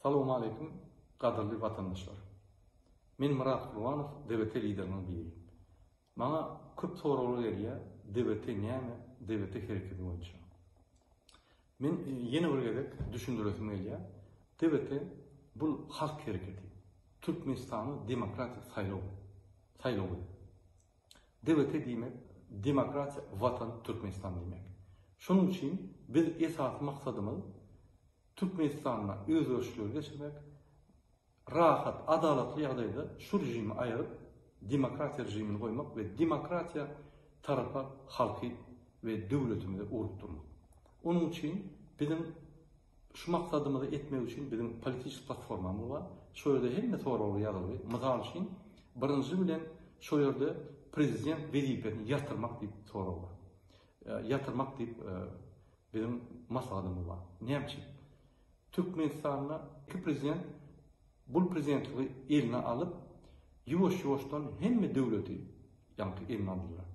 Salowmaleýkim gadyrly watandaşlar. Men Myrat Gurbanow DBT lideriniň biri. Maňa köp soraglar gelýär DBT näme, DBT hereketi boýunça. Men ýene bir gezek düşündiresim gelýär. DBT bul halk hereketi. Türkmenistanyň demokratik saýlaw saýlawy. DBT diýmek demokratiýa watan Türkmenistan diýmek. Şonuň üçin biz esasy maksadymyz Türkmenistanda özgerişleri geçirmek, rahat, adalatly ýagdaýda şu režimi aýyryp, demokratiýa režimini goýmak we demokratiýa tarapa halky we döwletimizi ugrukdyrmak. Onuň üçin biziň şu maksadymyzy etmek üçin biziň politiçeskiý platformamyz bar. Şo ýerde hemme soraglar ýazylgy. Mysal üçin, birinji bilen şo ýerde prezident wezipesini ýatyrmak diýip sorag bar. Ýatyrmak diýip Biziň maslahatymyz bar. Näme üçin? Türkmenistanda iki prezident bul prezidentligi eline alyp, ýuwaş-ýuwaşdan hemme döwleti ýaňky eline aldylar.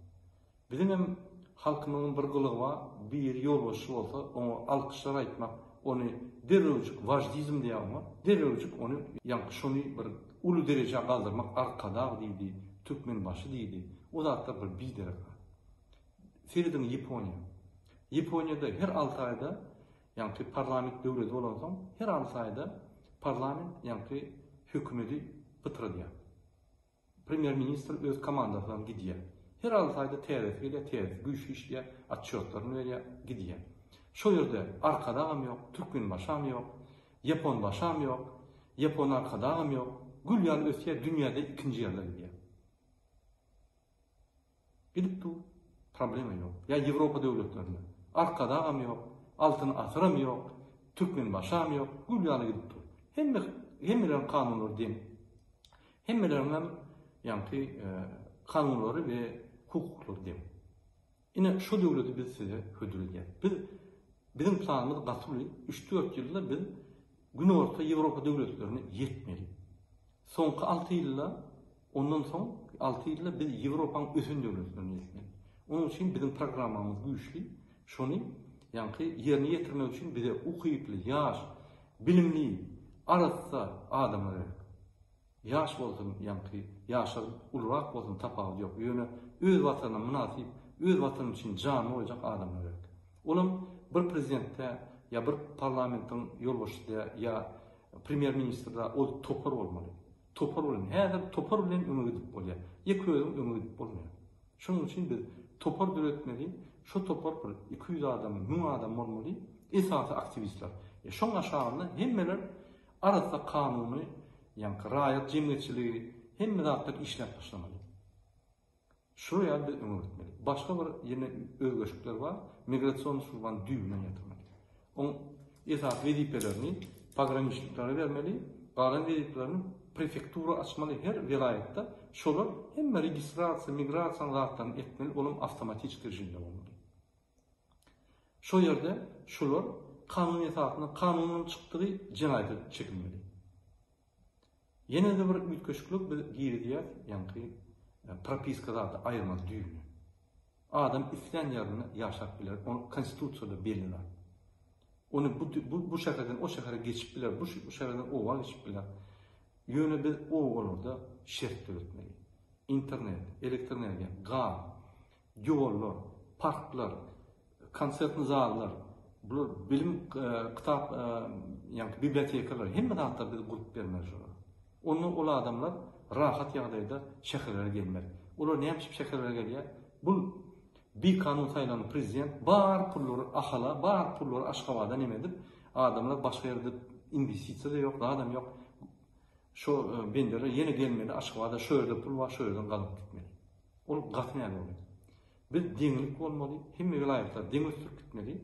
Biziň hem halkymyzyň bir gylygy bar, biri ýolbaşçy bolsa, oňa alkyşlar aýtmak, ony derrewjik waždizm diýýär oňa, derrewjik ony ýaňky şony bir uly derejä galdyrmak Arkadag diýdi, Türkmenbaşy diýdi. O zatlar bir biderek zat. Serediň Ýaponiýa. Ýaponiýada her alty aýda ýaňky parlament döwleti bolansoň her alty aýda parlament ýaňky hökümedi pytradýar. Premýer ministr öz komandasy bilen gidýär. Her alty aýda täzesi gelýär, täzesi güýçli işleýär, otçýotlaryny berýär, gidýär. Şo ýerde Arkadagam ýok, Türkmenbaşam ýok, Ýaponbaşam ýok, Ýapon Arkadagam ýok. Gül ýaly ösýär, dünýäde ikinji ýerde gidýär. Gidip dur. Problema ýok. Ýa Ýewropa döwletlerinde. Arkadagam ýok, Altyn asyram ýok, Türkmenbaşam ýok, gül ýaly gidip dur. Hemme hemmeleriň kanunlary deň. Hemmeleriňem ýaňky kanunlary we hukuklary deň. Ine şo döwleti biz size hödür edýäs. Biz biziň planymyz gaty uly. Üç-dört ýylda biz Günorta Ýewropa döwletlerine ýetmeli. Soňky alty ýylda, ondan soň alty ýylda biz Ýewropaň ösen döwletlerine ýetmeli. Onuň üçin biziň programmamyz güýçli. Şony ýaňky ýerine ýetirmek üçin bize ukyply, ýaş, bilimli, arassa adamlar gerek. Ýaş bolsun, ýaňky ýaşlar ulurak bolsun tapawudy ýok. Ýöne öz watanyna mynasyp, öz watany üçin janyny goýjak adamlar gerek. Olam bir prezidentde ýa bir parlamentiň ýolbaşçysy ýa premýer ministrde ol topar bolmaly. Topar bilen, häzir topar bilen öňe gidip bolýar. Ýeke özüň öňe gidip bolmaýar. Şonuň üçin biz topar döretmeli, şo topar bir 200 adam, 1000 adam bolmaly, esasy aktiwistler. E şoň aşagynda hemmeler arassa kanuny, ýaňky raýat jemgyýetçiligi hemme zatlar işläp başlamaly. Şular ýaly biz öňe gitmeli. Başga bir ýene özgerişikler bar. Migrasion službany düýbünden ýatyrmaly. Oň esasy wezipelerini pograniçniklere bermeli, galan wezipelerini prefektura açmaly her welaýatda. Şolar hemme registrasiýa, migrasiýanyň zatlaryny etmeli, olam awtomatiçki režimde bolmaly. Şo ýerde şular kanun esasynda kanundan çykdygy jenaýata çekilmeli. Ýene-de bir üýtgeşiklik biz girizýäs, ýaňky propiska zady aýyrmaly düýbünden. Adam islän ýerinde ýaşap biler, ony konstitusiýada belli zat. Ony bu bu bu şäherden o şähere geçip biler, bu şäherden oba geçip biler. Ýöne biz obalarda şert döretmeli. Internet, elektrenergiýa, gaz, ýollar, parklar, konsertny zallar, bular bilim kitap ýagny bibliotekalar hemme zatlar biz gurup bermeli şolara. Onda ol adamlar rahat ýagdaýda şäherlere gelmez. Olar näme üçin şäherlere gelýär? Bul bikanun saýlanan prezident bar pullary Ahala, bar pullary Aşgabada neme edip, adamlar başga ýerde inwestisiýa-da ýok, zadam ýok. Şo bendeler ýene gelmeli Aşgabada, şo ýerde pul bar, şo ýerden gazyp gitmeli. Ol gaty nädogry. Biz deňlik bolmaly, hemme welaýatlar deň ösdürip gitmeli.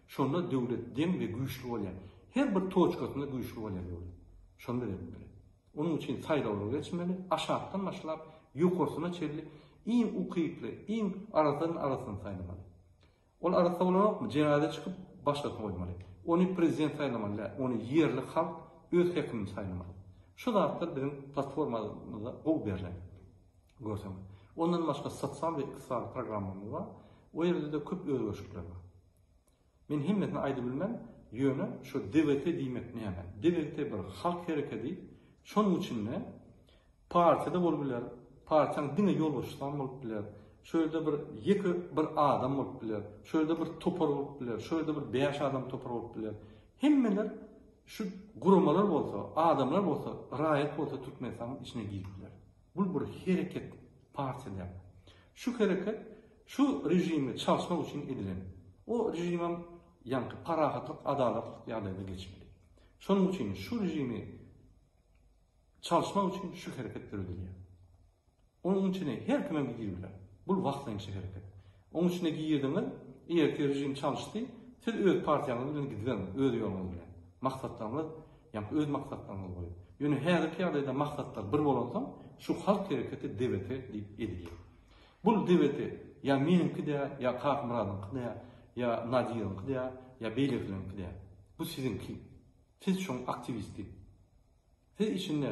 Şonda döwlet deň we güýçli bolýar. Her bir toçkasynda güýçli bolýar döwlet. Şony biz etmeli. Onuň üçin saýlawlar geçmeli, aşakdan başlap ýokarsyna çenli iň ukyply, iň arassadan arassasyny saýlamaly. Ol arassa bolanokmy, jenaza çykyp başgasyny goýmaly. Ony prezident saýlamaly däl, ony ýerli halk öz häkimini saýlamaly. Şu zatlar biziň platformamyzda gowy berlen. Görseňiz. Ondan başga sosial we ykdysady programmamyz bar. O ýerde-de köp özgerişlikler bar. Men hemmesini aýdyp bilmen. Ýöne şu DWT diýmek näme? DWT bir halk herekedi. Şonuň içinde partiýada bolup biler, partiýanyň diňe ýolbaşçysam bolup biler, şu ýerde bir ýeke bir adam bolup biler, şu ýerde bir topar bolup biler, şu ýerde bir bäş adam topar bolup biler. Hemmeler şu guramalar bolsa, adamlar bolsa, raýat bolsa Türkmenistanyň içine girip biler. Bu bir hereket, partiýa däl. Şu hereket şu režimi çalyşmak üçin edilen. O režimem ýaňky parahatlyk, adalatlyk ýagdaýda geçmeli. Şonuň üçin şu režimi çalyşmak üçin şu hereket döredilýär. Onuň içine her kimem girip biler. Bul wagtlaýynça hereket. Onuň içine girdiňiz, ertir režim çalyşdy, siz öz partiýaňyz bilen gidiberiň, öz ýoluňyz bilen. Maksatlaryňyz, ýaňky öz maksatlaryňyzy goýup. Ýöne häzirki ýagdaýda maksatlar bir bolansoň, şu halk hereketi DWT diýip edilýär. Bul DWT ýa meniňki däl, ýa Kakmyradyňky däl, ýa Nadiriňki däl, ýa beýlekileriňki däl. Bu siziňki. Siz şoň aktiwisti. Siz içinde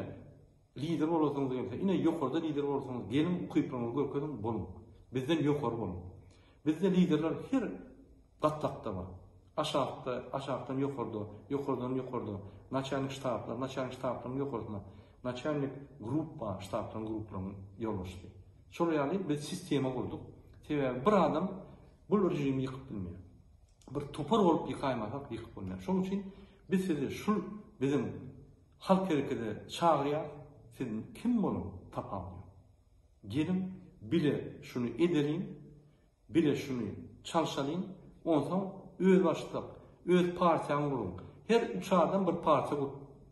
lider bolasyňyz gelse, ine ýokarda lider bolsaňyz, geliň ukyplaryňyzy görkeziň, boluň. Bizden ýokary boluň. Bizde liderler her gatlakda bar. Aşakda, aşakdan ýokarda, ýokardan ýokarda, naçalnik ştablar, naçalnik ştablaryň ýokarsynda, naçalnik gruppa, ştablaryň gruplaryň ýolbaşçysy. Şol ýaly biz sistema gurduk. Sebäbi bir adam bul režimi ýykyp bilmeýär. Bir topar bolup ýykaýmasak ýykyp bolmaýar. Şonuň üçin biz sizi şul biziň halk herekede çagyrýarys. Siz kim boluň tapawudy ýok. Geliň bile şuny edeliň, bile şuny çalşalyň, onsoň özbaşdak öz partiýaňy guruň. Her üç adam bir partiýa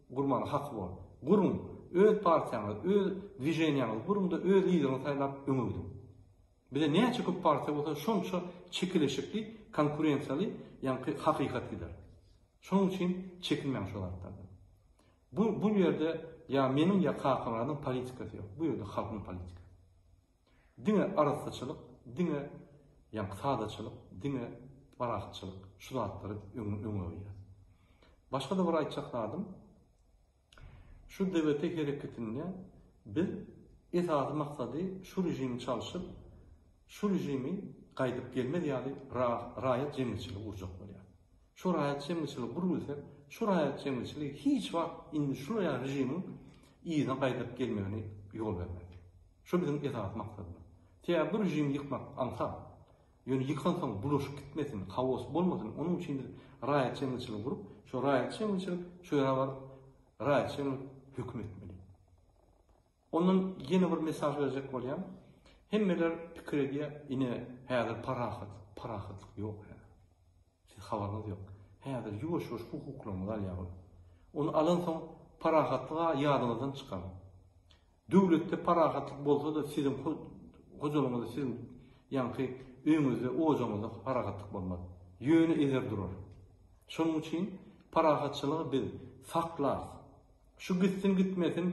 gurmaga haky bor. Guruň, öz partiýaňyzy, öz dwiženiýaňyzy guruň-da öz lideriňizi saýlap öňe gidiň. Bize näçe köp partiýa bolsa şonça çekeleşikli, konkurensiýaly ýaňky hakykat gider. Şonuň üçin çekinmäň şo zatlardan. Bu bu ýerde ýa meniň ýa Kakamyradyň politikasy ýok. Bu ýerde halkyň politikasy. Diňe arassaçylyk, diňe ýaňky sadaçylyk, diňe parahatçylyk şu zatlary öňe öňe goýýar. Başga-da bir aýtjak zadym, Şu DWT hereketinde biz esasy maksady şu režimi çalşyp, şu režimi gaýdyp gelmez ýaly raýat jemgyýetçiligi gurjak bolýar. Şu raýat jemgyýetçiligi gurubilsek, şu raýat jemgyýetçiligi hiç wagt indi şular ýaly režimiň yzyna gaýdyp gelmegini ýol bermez. Şu biziň esasy maksadymyz. Sebäbi bu režimi ýykmak aňsat. Ýöne ýykansoň bulaşyp gitmesin, haos bolmasyn, onuň üçin biz raýat jemgyýetçiligi gurup, şo raýat jemgyýetçilik şo ýere baryp, raýat jemgyýet höküm etmeli. Ondan ýene bir mesaj berjek bolýan. Hemmeler pikir edýär, ine häzir parahat, parahatlyk ýok häzir. Siz habaryňyz ýok. Häzir ýuwaş-ýuwaş hukuklaryňyzy alýar ol. Ony alansoň parahatlyga ýadyňyzdan çykaryň. Döwletde parahatlyk bolsa-da siziň hojalygyňyzda siziň ýaňky öýüňizde ojagyňyzda parahatlyk bolmaz. Ýöne ezer durar. Şonuň üçin parahatçylygy biz saklarys. Şu gitsin gitmesin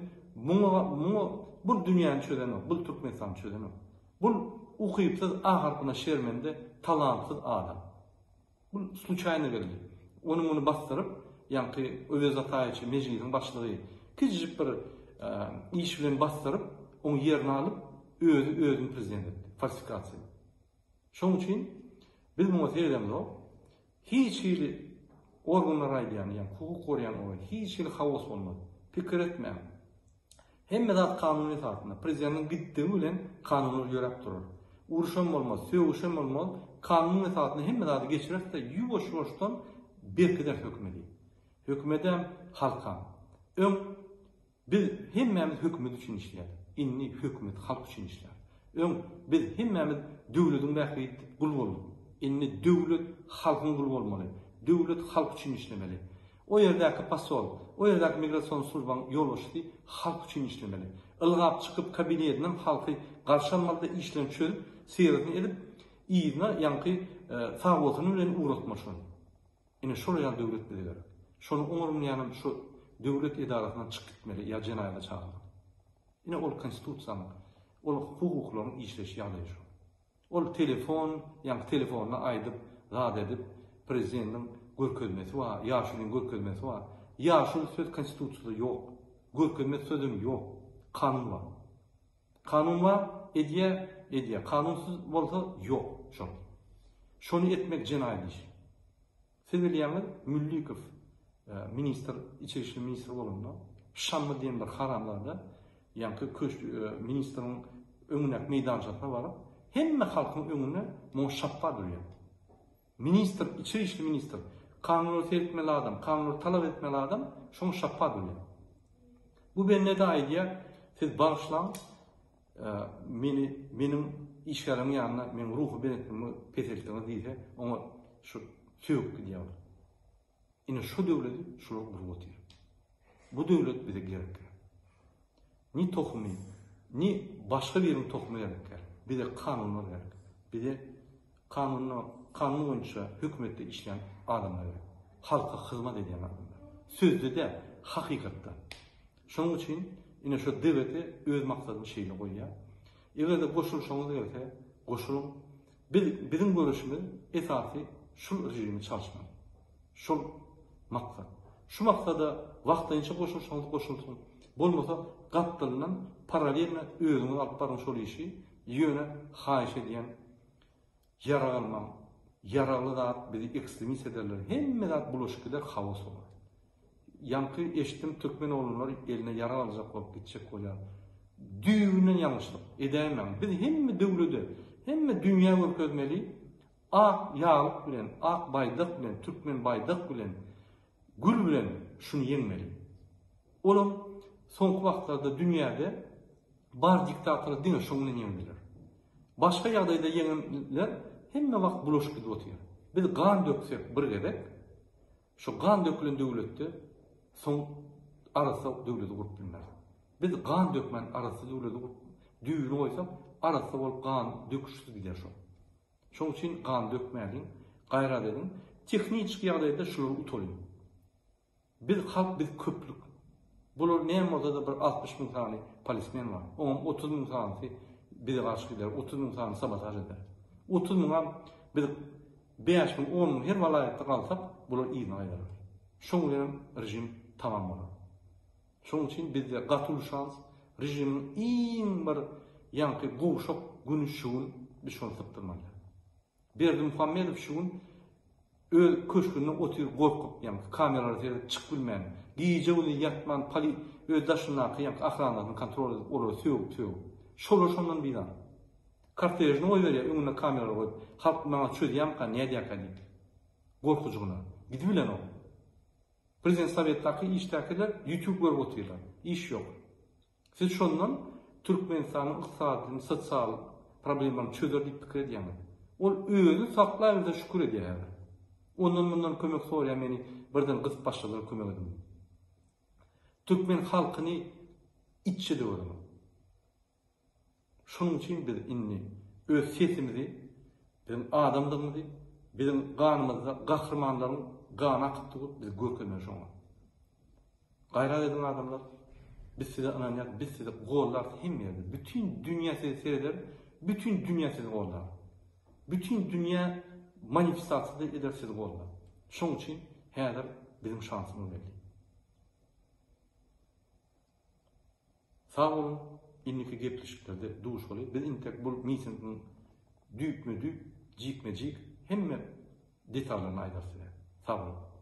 muňa muňa bul dünýäni çözenok, bul Türkmenistany çözenok. Bul ukypsyz A harpyna şermende talantsyz adam. Bul sluçaýno geldi. Ony muny basdyryp, ýaňky Öwez Ataýewiçi mejlisiň başlygy kiçijik bir iş bilen basdyryp, oň ýerini alyp, özi özüni prezident etdi. Falsifikasiýa. Şoň üçin biz muňa seredemzok. Hiç hili organlar aýdýan, ýa hukuk goraýan organ, hiç hili haos bolmaz. Pikir etmäň. Hemme zat kanun esasynda. Prezidentiň gitdigi bilen kanunlar ýöräp durar. Uruşam bolmaz, sögüşem bolmaz. Kanunyň esasynda hemme zady geçireris-de, ýuwaş-ýuwaşdan berkideris hökümedi. Hökümedem, halkam. Öň biz hemmämiz hökümet üçin işleýärdik. Indi hökümet halk üçin işlär. Öň biz hemmämiz döwlediň bähbidi diýip gul bolduk. Indi döwlet halkyň guly bolmaly. Döwlet halk üçin işlemeli. O ýerdäki posol, o ýerdäki migrasion službaň ýolbaşçysy halk üçin işlemeli. Ylgap çykyp kabinetinden halky garşy almaly-da işlerini çözüp, syratyny edip, yzyna ýaňky sagbolsuny bilen ugratmaly şony. Ine şol ýaly döwlet bize gerek. Şony oňarmaýanam şu döwlet edarasyndan çykyp gitmeli ýa jenaýata çagyrmaly. Ine ol konstitusiýanyň, ol hukuklaryň işleýşi ýagdaýy şol. Ol telefon, ýaňky telefonda aýdyp, zat edip, prezidentiň görkezmesi bar, ýaşulyň görkezmesi bar. Ýaşuly söz konstitusiýada ýok. Görkezme sözem ýok. Kanun bar. Kanun bar, edýär, edýär. Kanunsyz bolsa ýok şol. Şony etmek jenaýat iş. Siz bilýäňiz, Müllikow ministr, içeri işler ministri bolanda, Şammy diýen bir haramzada ýaňky köşk ministriň öňündäki meýdançasyna baryp, hemme halkyň öňünde muňa şapba durýar. Ministr, içeri işli ministr, kanunlary seretmeli adam, kanunlary talap etmeli adam şoňa şapba durýar. Bu bende-de aýdýar, siz bagyşlaň, Meni, meniň işgärleriň ýanynda meň ruhy belentligimi peseltdiňiz diýse, oňa şu sögüp gidýär ol. Ine şu döwleti şular gurup otyr. Bu döwlet bize gerek däl. Ni tohumy, ni başga biriniň tohumy gerek däl. Bize kanunlar gerek. Bize kanunda, kanun boýunça hökümetde işleýän adamlar gerek. Halka hyzmat edýän adamlar. Sözde däl, hakykatda. Şonuň üçin ine şu DWT öz maksadyny şeýle goýýar. Eger-de goşulyşyňyz gelse, goşulyň. Biz, biziň göreşimiz esasy şul režimi çalyşmak. Şol maksat. Şu maksada wagtlaýynça goşulyşyňyz goşulsyn. Bolmasa gapdalyndan paralelno özüňiz alyp baryň şol işi. Ýöne haýyş edýän ýarag almaň. Ýaragly zat bizi ekstremist ederler. Hemme zat bulaşyp gider, haos bolar. Ýaňky eşitdim türkmen oglanlar eline ýarag aljak bolup gitjek bolýar. Düýbünden ýalňyşlyk. Edäýmäň. Biz hemme döwlede, hemme dünýä görkezmeli ak ýaglyk bilen, ak baýdak bilen, türkmen baýdak bilen, gül bilen şuny ýeňmeli. Olam soňky wagtlarda dünýäde bar diktatorlar diňe şoň bilen ýeňdiler. Başga ýagdaýda ýeňenler hemme wagt bulaşyp gidip otyr. Biz gan döksek bir gezek, Şu gan dökülen döwletde soň arassa döwleti gurup bilmeris. Biz gan dökmän arassa döwleti gurup, düýbüni goýsak, arassa bolup gan döküşsiz gider şol. Şoň üçin gan dökmäliň, gaýrat ediň. Tehniçki ýagdaýda şulary utalyň. Biz halk, biz köplük. Bular näme bolsa-da bir 60 müň sany polismen bar. Oňam 30 müň sanysy bize garşy gider, 30 müň sany sabotaž eder. 30 müňem biz 5000, 10 müň her welaýatda galsak, bular yzyna gaýdarlar. Şoň bilenem režim tamam bolar. Şoň üçin bizde gaty uly şans, režimiň iň bir ýaňky gowşak güni şu gün, biz şony sypdyrmaly. Berdimuhamedow şu gün öz köşgünde otyr gorkup, ýaňky kameralara seredip çykyp bilmän, gije-gündiz ýatman poli öz daşyndaky ýaňky ahranasyny kontrol edip olary sögüp-sögüp. Şolar şondan bizar. Kortežini goýberýär öňünde kameralar goýup, halk maňa çözýärmika, nädýärkä diýip. Gorkujygyna. Gidibilenok. Prezident sowetdaky işdäkiler ýutub görüp otyrlar. Iş ýok. Siz şondan Türkmenistanyň ykdysadyny, sosial problemalaryny çözer diýip pikir edýäňiz. Ol özüni saklaýbilse şükür edýär häzir. Ondan mundan kömek soraýar meni birden gysyp başladylar kömek ediň diýip. Türkmen halkyny iççe döwerenok. Şonuň üçin biz indi öz sesimizi, biziň adamdygymyzy, biziň ganymyzda gahrymanlaryň gany akyp dur, biz görkezmeli şoňa. Gaýrat ediň adamlar, biz size ynanýarys, biz sizi gollarys hemme ýerde. Bütin dünýä sizi sereder, bütin dünýä sizi goldar. Bütin dünýä manifestasiýa eder sizi goldar. Şonuň üçin häzir biziň şansymyz geldi. Sag boluň, indiki gepleşiklerde duşaly. Biz intek bul mitingiň düýpme-düýp, jikme-jik hemme detallaryny aýdarys size. Sag boluň.